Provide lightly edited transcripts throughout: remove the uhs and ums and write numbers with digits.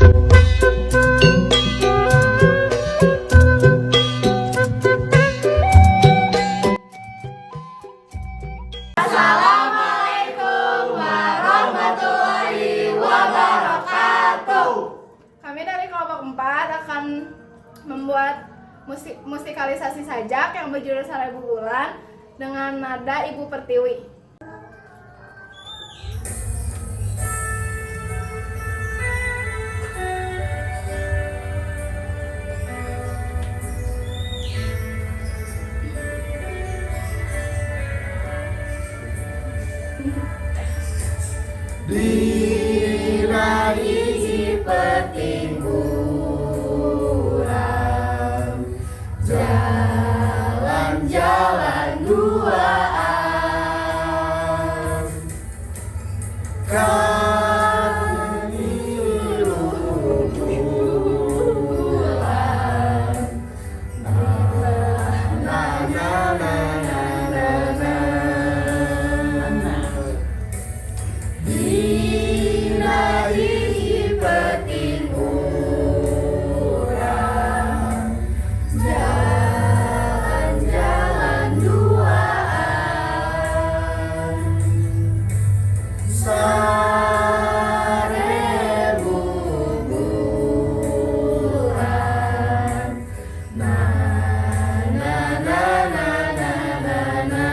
Assalamualaikum warahmatullahi wabarakatuh. Kami dari kelompok 4 akan membuat musikalisasi sajak yang berjudul Sarebu Bulan dengan nada Ibu Pertiwi. Dina hiji peuting urang jalan-jalan duaan katilu bulan na na na na na na. Dina hiji peuting urang jalan-jalan duaan sarebu bulan na na na na na na na.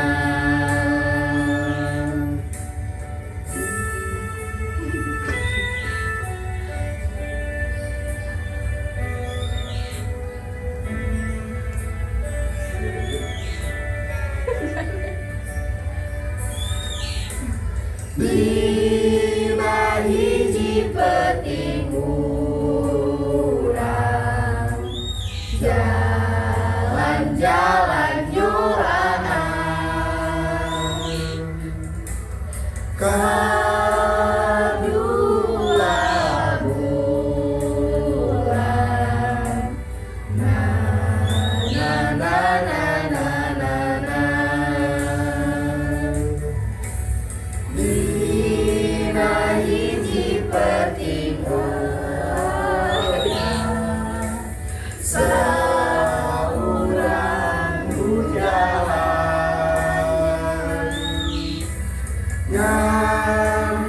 Dina hiji peuting urang jalan-jalan nyorangan kadua bulan na na na na na na na. Dina hiji peuting urang saurang nu jalan ngan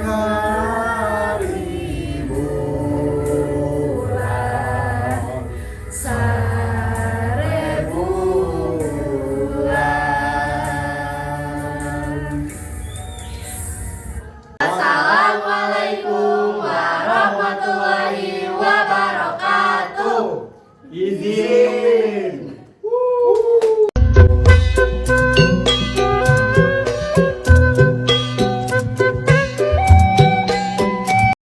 bulan sarebu bulan. Assalamualaikum warahmatullahi wabarakatuh. Izin.